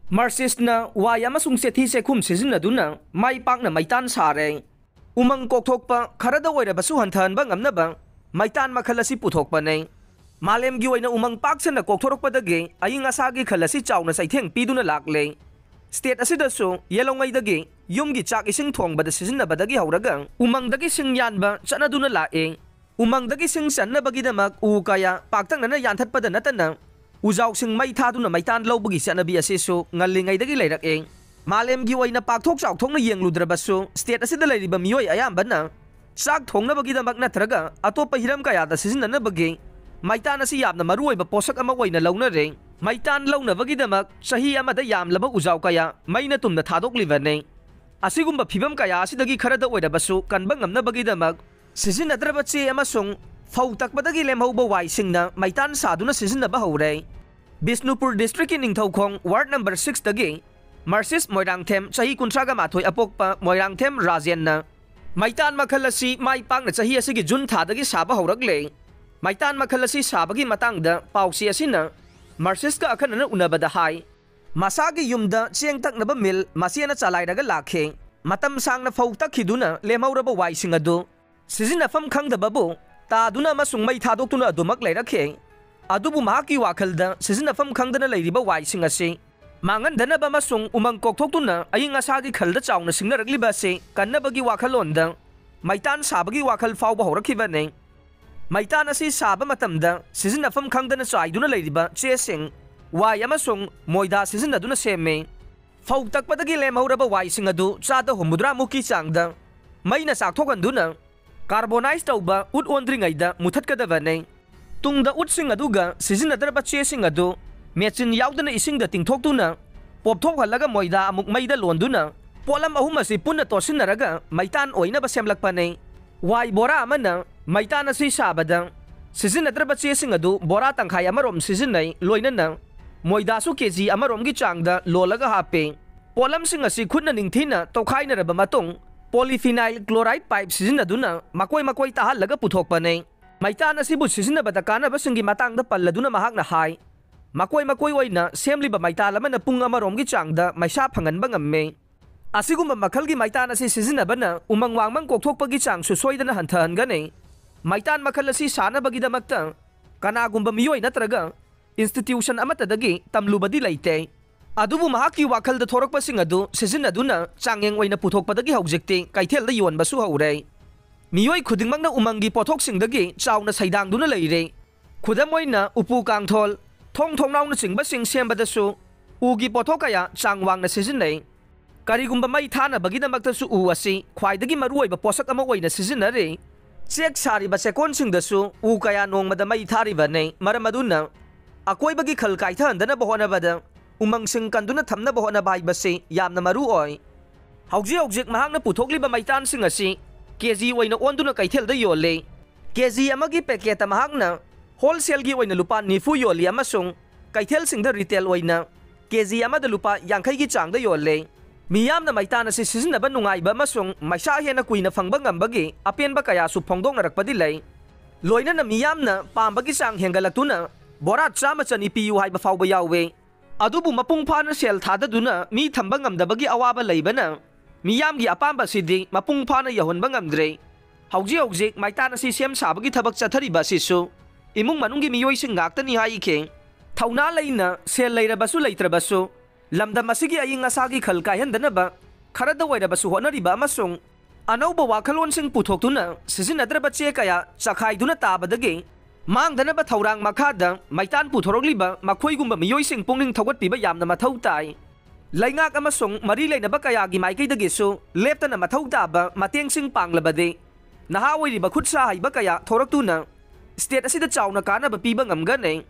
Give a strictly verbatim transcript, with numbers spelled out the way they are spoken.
ꯃꯥꯔꯁꯤꯁꯅ ꯋꯥꯏ ꯑꯃꯁꯨꯡ ꯆꯦꯊꯤ ꯆꯦꯈꯨꯝ ꯁꯤꯖꯤꯟꯅꯗꯨꯅ ꯃꯥꯏ ꯄꯥꯛꯅ ꯃꯩꯇꯥꯟ ꯁꯥꯔꯦ꯫ ꯎꯃꯪ ꯀꯣꯛꯊꯣꯛꯄ ꯈꯔꯗ ꯑꯣꯏꯔꯕꯁꯨ ꯍꯟꯊꯍꯟꯕ ꯉꯝꯅꯕ ꯃꯩꯇꯥꯟ ꯃꯈꯜ ꯑꯁꯤ ꯄꯨꯊꯣꯛꯄꯅꯤ꯫ ꯃꯥꯂꯦꯝꯒꯤ ꯑꯣꯏꯅ ꯎꯃꯪ ꯄꯥꯛ ꯁꯟꯅ ꯀꯣꯛꯊꯣꯔꯛꯄꯗꯒꯤ ꯑꯏꯪ ꯑꯁꯥꯒꯤ ꯈꯜ ꯑꯁꯤ ꯆꯥꯎꯅ ꯆꯩꯊꯦꯡ ꯄꯤꯗꯨꯅ ꯂꯥꯛꯂꯦ꯫ ꯁ꯭ꯇꯦꯠ ꯑꯁꯤꯗꯁꯨ ꯌꯦꯜꯍꯧꯉꯩꯗꯒꯤ ꯌꯨꯝꯒꯤ ꯆꯥꯛ ꯏꯁꯤꯡ ꯊꯣꯡꯕꯗ ꯁꯤꯖꯤꯟꯅꯕꯗꯒꯤ ꯍꯧꯔꯒ ꯎꯃꯪꯗꯒꯤ ꯁꯤꯡ ꯌꯥꯟꯕ ꯆꯠꯅꯗꯨꯅ ꯂꯥꯛꯑꯦ꯫ ꯎꯃꯪꯗꯒꯤ ꯁꯤꯡ ꯆꯟꯅꯕꯒꯤꯗꯃꯛ ꯎ ꯀꯌꯥ ꯄꯥꯛꯇꯛꯅꯅ ꯌꯥꯟꯊꯠꯄꯗ ꯅꯠꯇꯅ ꯎꯖꯥꯎꯁꯤꯡ ꯃꯩ ꯊꯥꯗꯨꯅ ꯃꯩꯇꯥꯟ ꯂꯧꯕꯒꯤ ꯆꯠꯅꯕꯤ ꯑꯁꯤꯁꯨ ꯉꯜꯂꯤꯉꯩꯗꯒꯤ ꯂꯩꯔꯛꯑꯦ꯫ ꯃꯥꯂꯦꯝꯒꯤ ꯑꯣꯏꯅ ꯄꯥꯛꯊꯣꯛ ꯆꯥꯎꯊꯣꯛꯅ ꯌꯦꯡꯂꯨꯗ꯭ꯔꯕꯁꯨ ꯁ꯭ꯇꯦꯠ ꯑꯁꯤꯗ ꯂꯩꯔꯤꯕ ꯃꯤꯑꯣꯏ ꯑꯌꯥꯝꯕꯅ ꯆꯥꯛ ꯊꯣꯡꯅꯕꯒꯤꯗꯃꯛ ꯅꯠꯇ꯭ꯔꯒ ꯑꯇꯣꯞꯄ ꯍꯤꯔꯝ ꯀꯌꯥꯗ ꯁꯤꯖꯤꯟꯅꯅꯕꯒꯤ ꯃꯩꯇꯥꯟ ꯑꯁꯤ ꯌꯥꯝꯅ ꯃꯔꯨꯑꯣꯏꯕ ꯄꯣꯠꯁꯛ ꯑꯃ ꯑꯣꯏꯅ ꯂꯧꯅꯔꯦ꯫ ꯃꯩꯇꯥꯟ ꯂꯧꯅꯕꯒꯤꯗꯃꯛ ꯆꯍꯤ ꯑꯃꯗ ꯌꯥꯝꯂꯕ ꯎꯖꯥꯎ ꯀꯌꯥ ꯃꯩꯅ ꯇꯨꯝꯅ ꯊꯥꯗꯣꯛꯂꯤꯕꯅꯤ꯫ ꯑꯁꯤꯒꯨꯝꯕ ꯐꯤꯕꯝ ꯀꯌꯥ ꯑꯁꯤꯗꯒꯤ ꯈꯔꯗ ꯑꯣꯏꯔꯕꯁꯨ ꯀꯟꯕ ꯉꯝꯅꯕꯒꯤꯗꯃꯛ ꯁꯤꯖꯤꯟꯅꯗ꯭ꯔꯕ ꯆꯦ ꯑꯃꯁꯨꯡ ꯐꯧ ꯇꯛꯄꯗꯒꯤ ꯂꯦꯝꯍꯧꯕ ꯋꯥꯏꯁꯤꯡꯅ ꯃꯩꯇꯥꯟ ꯁꯥꯗꯨꯅ ꯁꯤꯖꯤꯟꯅꯕ ꯍꯧꯔꯦ꯫ ꯕꯤꯁꯅꯨꯄꯨꯔ ꯗꯤꯁꯇ꯭ꯔꯤꯛꯀꯤ ꯅꯤꯡꯊꯧꯈꯣꯡ ꯋꯥꯔꯗ ꯅꯝꯕꯔ ꯁꯤꯛꯁꯇꯒꯤ ꯃꯥꯔꯁꯤꯁ ꯃꯣꯏꯔꯥꯡꯊꯦꯝ, ꯆꯍꯤ ꯀꯨꯟꯊ꯭ꯔꯥꯒ ꯃꯥꯊꯣꯏ ꯑꯄꯣꯛꯄ ꯃꯣꯏꯔꯥꯡꯊꯦꯝ ꯔꯥꯖꯦꯟꯅ ꯃꯩꯇꯥꯟ ꯃꯈꯜ ꯑꯁꯤ ꯃꯥꯏ ꯄꯥꯛꯅ ꯆꯍꯤ ꯑꯁꯤꯒꯤ ꯖꯨꯟ ꯊꯥꯗꯒꯤ ꯁꯥꯕ ꯍꯧꯔꯛꯂꯦ꯫ ꯃꯩꯇꯥꯟ ꯃꯈꯜ ꯑꯁꯤ ꯁꯥꯕꯒꯤ ꯃꯇꯥꯡꯗ ꯄꯥꯎꯆꯦ ꯑꯁꯤꯅ ꯃꯥꯔꯁꯤꯁꯀ ꯑꯈꯟꯅꯅ ꯎꯅꯕꯗ ꯍꯥꯏ꯫ ꯃꯁꯥꯒꯤ ꯌꯨꯝꯗ ꯆꯦꯡ ꯇꯛꯅꯕ ꯃꯤꯜ ꯃꯆꯦꯅ ꯆꯂꯥꯏꯔꯒ ꯂꯥꯛꯈꯤ꯫ ꯃꯇꯝ ꯁꯥꯡꯅ ꯐꯧ ꯇꯛꯈꯤꯗꯨꯅ ꯂꯦꯝꯍꯧꯔꯕ ꯋꯥꯏꯁꯤꯡ ꯑꯗꯨ ꯁꯤꯖꯤꯟꯅꯐꯝ ꯈꯪꯗꯕꯕꯨ ꯇꯥꯗꯨꯅ ꯑꯃꯁꯨꯡ ꯃꯩ ꯊꯥꯗꯣꯛꯇꯨꯅ ꯑꯗꯨꯃꯛ ꯂꯩꯔꯛꯈꯤ꯫ ꯑꯗꯨꯕꯨ ꯃꯍꯥꯛꯀꯤ ꯋꯥꯈꯜꯗ ꯁꯤꯖꯤꯟꯅꯐꯝ ꯈꯪꯗꯅ ꯂꯩꯔꯤꯕ ꯋꯥꯏꯁꯤꯡ ꯑꯁꯤ ꯃꯥꯡꯍꯟꯗꯅꯕ ꯑꯃꯁꯨꯡ ꯎꯃꯪ ꯀꯣꯛꯊꯣꯛꯇꯨꯅ ꯑꯏꯪ ꯑꯁꯥꯒꯤ ꯈꯜꯗ ꯆꯥꯎꯅ ꯁꯤꯡꯅꯔꯛꯂꯤꯕ ꯑꯁꯤ ꯀꯟꯅꯕꯒꯤ ꯋꯥꯈꯜꯂꯣꯟꯗ ꯃꯩꯇꯥꯟ ꯁꯥꯕꯒꯤ ꯋꯥꯈꯜ ꯐꯥꯎꯕ ꯍꯧꯔꯛꯈꯤꯕꯅꯤ꯫ ꯃꯩꯇꯥꯟ ꯑꯁꯤ ꯁꯥꯕ ꯃꯇꯝꯗ ꯁꯤꯖꯤꯟꯅꯐꯝ ꯈꯪꯗꯅ ꯆꯥꯏꯗꯨꯅ ꯂꯩꯔꯤꯕ ꯆꯦꯁꯤꯡ, ꯋꯥꯏ ꯑꯃꯁꯨꯡ ꯃꯣꯏꯗꯥ ꯁꯤꯖꯤꯟꯅꯗꯨꯅ ꯁꯦꯝꯃꯤ꯫ ꯐꯧ ꯇꯛꯄꯗꯒꯤ ꯂꯦꯝꯍꯧꯔꯕ ꯋꯥꯏꯁꯤꯡ ꯑꯗꯨ ꯆꯥꯗ ꯍꯨꯝꯐꯨꯇꯔꯥ ꯃꯨꯛꯀꯤ ꯆꯥꯡꯗ ꯃꯩꯅ ꯆꯥꯛꯊꯣꯛꯍꯟꯗꯨꯅ ꯀꯥꯔꯕꯣꯅꯥꯏꯖ ꯇꯧꯕ ꯎꯠ ꯑꯣꯟꯗ꯭ꯔꯤꯉꯩꯗ ꯃꯨꯊꯠꯀꯗꯕꯅꯤ꯫ ꯇꯨꯡꯗ ꯎꯠꯁꯤꯡ ꯑꯗꯨꯒ ꯁꯤꯖꯤꯟꯅꯗ꯭ꯔꯕ ꯆꯦꯁꯤꯡ ꯑꯗꯨ ꯃꯦꯆꯤꯟ ꯌꯥꯎꯗꯅ ꯏꯁꯤꯡꯗ ꯇꯤꯡꯊꯣꯛꯇꯨꯅ ꯄꯣꯞꯊꯣꯛꯍꯜꯂꯒ ꯃꯣꯏꯗꯥ ꯑꯃꯨꯛ ꯃꯩꯗ ꯂꯣꯟꯗꯨꯅ ꯄꯣꯠꯂꯝ ꯑꯍꯨꯝ ꯑꯁꯤ ꯄꯨꯟꯅ ꯇꯣꯠꯁꯤꯟꯅꯔꯒ ꯃꯩꯇꯥꯟ ꯑꯣꯏꯅꯕ ꯁꯦꯝꯂꯛꯄꯅꯤ꯫ ꯋꯥꯏ ꯕꯣꯔꯥ ꯑꯃꯅ ꯃꯩꯇꯥꯟ ꯑꯁꯤ ꯁꯥꯕꯗ ꯁꯤꯖꯤꯟꯅꯗ꯭ꯔꯕ ꯆꯦꯁꯤꯡ ꯑꯗꯨ ꯕꯣꯔꯥ ꯇꯪꯈꯥꯏ ꯑꯃꯔꯣꯝ ꯁꯤꯖꯤꯟꯅꯩ, ꯂꯣꯏꯅꯅ ꯃꯣꯏꯗꯥꯁꯨ ꯀꯦꯖꯤ ꯑꯃꯔꯣꯝꯒꯤ ꯆꯥꯡꯗ ꯂꯣꯜꯂꯒ ꯍꯥꯞꯄꯤ꯫ ꯄꯣꯠꯂꯝꯁꯤꯡ ꯑꯁꯤ ꯈꯨꯠꯅ ꯅꯤꯡꯊꯤꯅ ꯇꯧꯈꯥꯏꯅꯔꯕ ꯃꯇꯨꯡ, ꯄꯣꯂꯤꯐꯤꯅꯥꯏꯜ ꯀ꯭ꯂꯣꯔꯥꯏꯗ ꯄꯥꯏꯞ ꯁꯤꯖꯤꯟꯅꯗꯨꯅ ꯃꯀꯣꯏ ꯃꯀꯣꯏ ꯇꯥꯍꯜꯂꯒ ꯄꯨꯊꯣꯛꯄꯅꯤ꯫ ꯃꯩꯇꯥꯟ ꯑꯁꯤꯕꯨ ꯁꯤꯖꯤꯟꯅꯕꯗ ꯀꯥꯟꯅꯕꯁꯤꯡꯒꯤ ꯃꯇꯥꯡꯗ ꯄꯜꯂꯗꯨꯅ ꯃꯍꯥꯛꯅ ꯍꯥꯏ, ꯃꯀꯣꯏ ꯃꯀꯣꯏ ꯑꯣꯏꯅ ꯁꯦꯝꯂꯤꯕ ꯃꯩꯇꯥꯟ ꯑꯃꯅ ꯄꯨꯡ ꯑꯃꯔꯣꯝꯒꯤ ꯆꯥꯡꯗ ꯃꯩꯁꯥ ꯐꯪꯍꯟꯕ ꯉꯝꯃꯤ꯫ ꯑꯁꯤꯒꯨꯝꯕ ꯃꯈꯜꯒꯤ ꯃꯩꯇꯥꯟ ꯑꯁꯤ ꯁꯤꯖꯤꯟꯅꯕꯅ ꯎꯃꯪ ꯋꯥꯃꯪ ꯀꯣꯛꯊꯣꯛꯄꯒꯤ ꯆꯥꯡꯁꯨ ꯁꯣꯏꯗꯅ ꯍꯟꯊꯍꯟꯒꯅꯤ꯫ ꯃꯩꯇꯥꯟ ꯃꯈꯜ ꯑꯁꯤ ꯁꯥꯅꯕꯒꯤꯗꯃꯛꯇ ꯀꯅꯥꯒꯨꯝꯕ ꯃꯤꯑꯣꯏ ꯅꯠꯇ꯭ꯔꯒ institution ꯑꯃꯠꯇꯗꯒꯤ ꯇꯝꯂꯨꯕꯗꯤ ꯂꯩꯇꯦ꯫ ꯑꯗꯨꯕꯨ ꯃꯍꯥꯛꯀꯤ ꯋꯥꯈꯜꯗ ꯊꯣꯔꯛꯄꯁꯤꯡ ꯑꯗꯨ ꯁꯤꯖꯤꯟꯅꯗꯨꯅ ꯆꯥꯡꯌꯦꯡ ꯑꯣꯏꯅ ꯄꯨꯊꯣꯛꯄꯗꯒꯤ ꯍꯧꯖꯤꯛꯇꯤ ꯀꯩꯊꯦꯜꯗ ꯌꯣꯟꯕꯁꯨ ꯍꯧꯔꯦ꯫ ꯃꯤꯑꯣꯏ ꯈꯨꯗꯤꯡꯃꯛꯅ ꯎꯃꯪꯒꯤ ꯄꯣꯠꯊꯣꯛꯁꯤꯡꯗꯒꯤ ꯆꯥꯎꯅ ꯁꯩꯗꯥꯡꯗꯨꯅ ꯂꯩꯔꯦ꯫ ꯈꯨꯗꯝ ꯑꯣꯏꯅ, ꯎꯄꯨ ꯀꯥꯡꯊꯣꯜ, ꯊꯣꯡ ꯊꯣꯡꯅꯥꯎꯅꯆꯤꯡꯕꯁꯤꯡ ꯁꯦꯝꯕꯗꯁꯨ ꯎꯒꯤ ꯄꯣꯠꯊꯣꯛ ꯀꯌꯥ ꯆꯥꯡ ꯋꯥꯡꯅ ꯁꯤꯖꯤꯟꯅꯩ꯫ ꯀꯔꯤꯒꯨꯝꯕ ꯃꯩ ꯊꯥꯅꯕꯒꯤꯗꯃꯛꯇꯁꯨ ꯎ ꯑꯁꯤ ꯈ꯭ꯋꯥꯏꯗꯒꯤ ꯃꯔꯨꯑꯣꯏꯕ ꯄꯣꯠꯁꯛ ꯑꯃ ꯑꯣꯏꯅ ꯁꯤꯖꯤꯟꯅꯔꯤ꯫ ꯆꯦꯛ ꯁꯥꯔꯤꯕ ꯆꯦꯛꯀꯣꯟꯁꯤꯡꯗꯁꯨ ꯎ ꯀꯌꯥ ꯅꯣꯡꯃꯗ ꯃꯩ ꯊꯥꯔꯤꯕꯅꯤ꯫ ꯃꯔꯝ ꯑꯗꯨꯅ ꯑꯀꯣꯏꯕꯒꯤ ꯈꯜ ꯀꯥꯏꯊꯍꯟꯗꯅꯕ ꯍꯣꯠꯅꯕꯗ ꯎꯃꯪꯁꯤꯡ ꯀꯟꯗꯨꯅ ꯊꯝꯅꯕ ꯍꯣꯠꯅꯕ ꯍꯥꯏꯕꯁꯤ ꯌꯥꯝꯅ ꯃꯔꯨ ꯑꯣꯏ꯫ ꯍꯧꯖꯤꯛ ꯍꯧꯖꯤꯛ ꯃꯍꯥꯛꯅ ꯄꯨꯊꯣꯛꯂꯤꯕ ꯃꯩꯇꯥꯟꯁꯤꯡ ꯑꯁꯤ ꯀꯦ ꯖꯤ ꯑꯣꯏꯅ ꯑꯣꯟꯗꯨꯅ ꯀꯩꯊꯦꯜꯗ ꯌꯣꯜꯂꯤ꯫ ꯀꯦ ꯖꯤ ꯑꯃꯒꯤ ꯄꯦꯀꯦꯠꯇ ꯃꯍꯥꯛꯅ wholesaleꯒꯤ ꯑꯣꯏꯅ ꯂꯨꯄꯥ ꯅꯤꯐꯨ ꯌꯣꯜꯂꯤ ꯑꯃꯁꯨꯡ ꯀꯩꯊꯦꯜꯁꯤꯡꯗ retail ꯑꯣꯏꯅ ꯀꯦ ꯖꯤ ꯑꯃꯗ ꯂꯨꯄꯥ ꯌꯥꯡꯈꯩꯒꯤ ꯆꯥꯡꯗ ꯌꯣꯜꯂꯤ꯫ ꯃꯤꯌꯥꯝꯅ ꯃꯩꯇꯥꯟ ꯑꯁꯤ ꯁꯤꯖꯤꯟꯅꯕ ꯅꯨꯡꯉꯥꯏꯕ ꯑꯃꯁꯨꯡ ꯃꯩꯁꯥ ꯍꯦꯟꯅ ꯀꯨꯏꯅ ꯐꯪꯕ ꯉꯝꯕꯒꯤ ꯑꯄꯦꯟꯕ ꯀꯌꯥꯁꯨ ꯐꯣꯡꯗꯣꯛꯅꯔꯛꯄꯗꯤ ꯂꯩ꯫ ꯂꯣꯏꯅꯅ ꯃꯤꯌꯥꯝꯅ ꯄꯥꯝꯕꯒꯤ ꯆꯥꯡ ꯍꯦꯟꯒꯠꯂꯛꯇꯨꯅ ꯕꯣꯔꯥ ꯆꯥꯝꯃ ꯆꯅꯤ ꯄꯤꯌꯨ ꯍꯥꯏꯕ ꯐꯥꯎꯕ ꯌꯥꯎꯏ꯫ ꯑꯗꯨꯕꯨ ꯃꯄꯨꯡ ꯐꯥꯅ ꯁꯦꯜ ꯊꯥꯗꯗꯨꯅ ꯃꯤ ꯊꯝꯕ ꯉꯝꯗꯕꯒꯤ ꯑꯋꯥꯕ ꯂꯩꯕꯅ ꯃꯤꯌꯥꯝꯒꯤ ꯑꯄꯥꯝꯕ ꯑꯁꯤꯗꯤ ꯃꯄꯨꯡ ꯐꯥꯅ ꯌꯧꯍꯟꯕ ꯉꯝꯗ꯭ꯔꯦ꯫ ꯍꯧꯖꯤꯛ ꯍꯧꯖꯤꯛ ꯃꯩꯇꯥꯟ ꯑꯁꯤ ꯁꯦꯝ ꯁꯥꯕꯒꯤ ꯊꯕꯛ ꯆꯠꯊꯔꯤꯕ ꯑꯁꯤꯁꯨ ꯏꯃꯨꯡ ꯃꯅꯨꯡꯒꯤ ꯃꯤꯑꯣꯏꯁꯤꯡ ꯉꯥꯛꯇꯅꯤ ꯍꯥꯏꯈꯤ꯫ ꯊꯧꯅꯥ ꯂꯩꯅ ꯁꯦꯜ ꯂꯩꯔꯕꯁꯨ ꯂꯩꯇ꯭ꯔꯕꯁꯨ ꯂꯝꯗꯝ ꯑꯁꯤꯒꯤ ꯑꯏꯪ ꯑꯁꯥꯒꯤ ꯈꯜ ꯀꯥꯏꯍꯟꯗꯅꯕ ꯈꯔꯗ ꯑꯣꯏꯔꯕꯁꯨ ꯍꯣꯠꯅꯔꯤꯕ ꯑꯃꯁꯨꯡ ꯑꯅꯧꯕ ꯋꯥꯈꯜꯂꯣꯟꯁꯤꯡ ꯄꯨꯊꯣꯛꯇꯨꯅ ꯁꯤꯖꯤꯟꯅꯗ꯭ꯔꯕ ꯆꯦ ꯀꯌꯥ ꯆꯈꯥꯏꯗꯨꯅ ꯇꯥꯕꯗꯒꯤ ꯃꯥꯡꯗꯅꯕ ꯊꯧꯔꯥꯡ ꯃꯈꯥꯗ ꯃꯩꯇꯥꯟ ꯄꯨꯊꯣꯔꯛꯂꯤꯕ ꯃꯈꯣꯏꯒꯨꯝꯕ ꯃꯤꯑꯣꯏꯁꯤꯡ ꯄꯨꯛꯅꯤꯡ ꯊꯧꯒꯠꯄꯤꯕ ꯌꯥꯝꯅ ꯃꯊꯧ ꯇꯥꯏ꯫ ꯂꯩꯉꯥꯛ ꯑꯃꯁꯨꯡ ꯃꯔꯤ ꯂꯩꯅꯕ ꯀꯌꯥꯒꯤ ꯃꯥꯏꯀꯩꯗꯒꯤꯁꯨ ꯂꯦꯞꯇꯅ ꯃꯊꯧ ꯇꯥꯕ ꯃꯇꯦꯡꯁꯤꯡ ꯄꯥꯡꯂꯕꯗꯤ ꯅꯍꯥ ꯑꯣꯏꯔꯤꯕ ꯈꯨꯠ ꯁꯥ ꯍꯩꯕ ꯀꯌꯥ ꯊꯣꯔꯛꯇꯨꯅ state ꯑꯁꯤꯗ ꯆꯥꯎꯅ ꯀꯥꯟꯅꯕ ꯄꯤꯕ ꯉꯝꯒꯅꯤ꯫